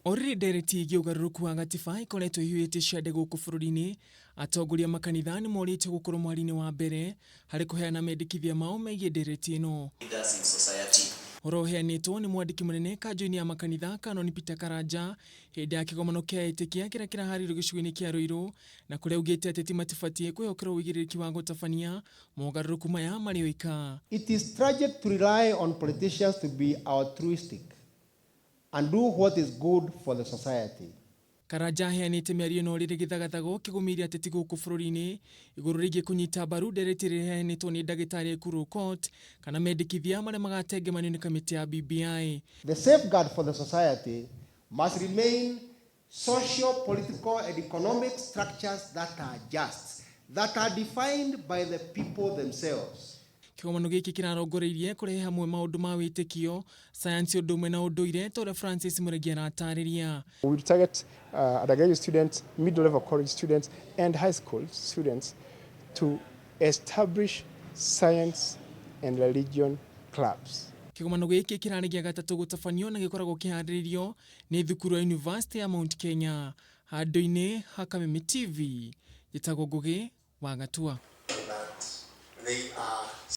O rĩrĩ ndereti ĩgiĩ ũgarũrũku wa gatiba ĩkoretwo ĩhiũhĩtie ciande gũkũ bũrũri-inĩ, atongoria a makanitha nĩ morĩtio gũkorwo mũhari-inĩ wa mbere harĩ kũheana mendekithia mao megiĩ ndereti ĩno. Ũhoro ũheanĩtwo nĩ mwandĩki mũnene kanjũ-inĩ ya makanitha Canon Peter Karanja hĩndĩ ya kĩgomano kĩa etĩkia kĩrĩa kĩraharĩirio gĩcigo-inĩ kĩa Ruiru na kũrĩa augĩte ateti matibatiĩ kwĩhokerwo ũigĩrĩrĩki wa gũtabania mogarũrũku maya marĩ oika. It is tragic to rely on politicians to be altruistic and do what is good for the society. Karanja aheanĩte mĩario ĩno rĩrĩ gĩthagathago kĩgũmĩire ateti gũkũ bũrũri-inĩ igũrũ rĩgiĩ kũnyita mbaru ndereti ĩrĩa ĩheanĩtwo nĩ ndagĩtarĩ Ekuru Aukot kana mendekithia marĩa magatengemanio nĩ kamĩtĩ ya BBI. The safeguard for the society must remain social, political and economic structures that are just, that are defined by the people themselves. Kĩgomano gĩkĩ kĩrarongoreirie kũrehe hamwe maũndũ ma wĩtĩkio, sayansi ũndũ ũmwe na ũndũire ta ũrĩa Francis Mũregi aratarĩria. We will target undergraduate students, middle level college students and high school students to establish science and religion clubs. Kĩgomano gĩkĩ kĩrarĩ gĩa gatatũ gũtabanio na gĩkoragwo kĩharĩrĩirio nĩ thukuru ya University ya Mount Kenya. Handũ-inĩ ha Kameme TV, njĩtagwo Ngũgĩ wa Gatua.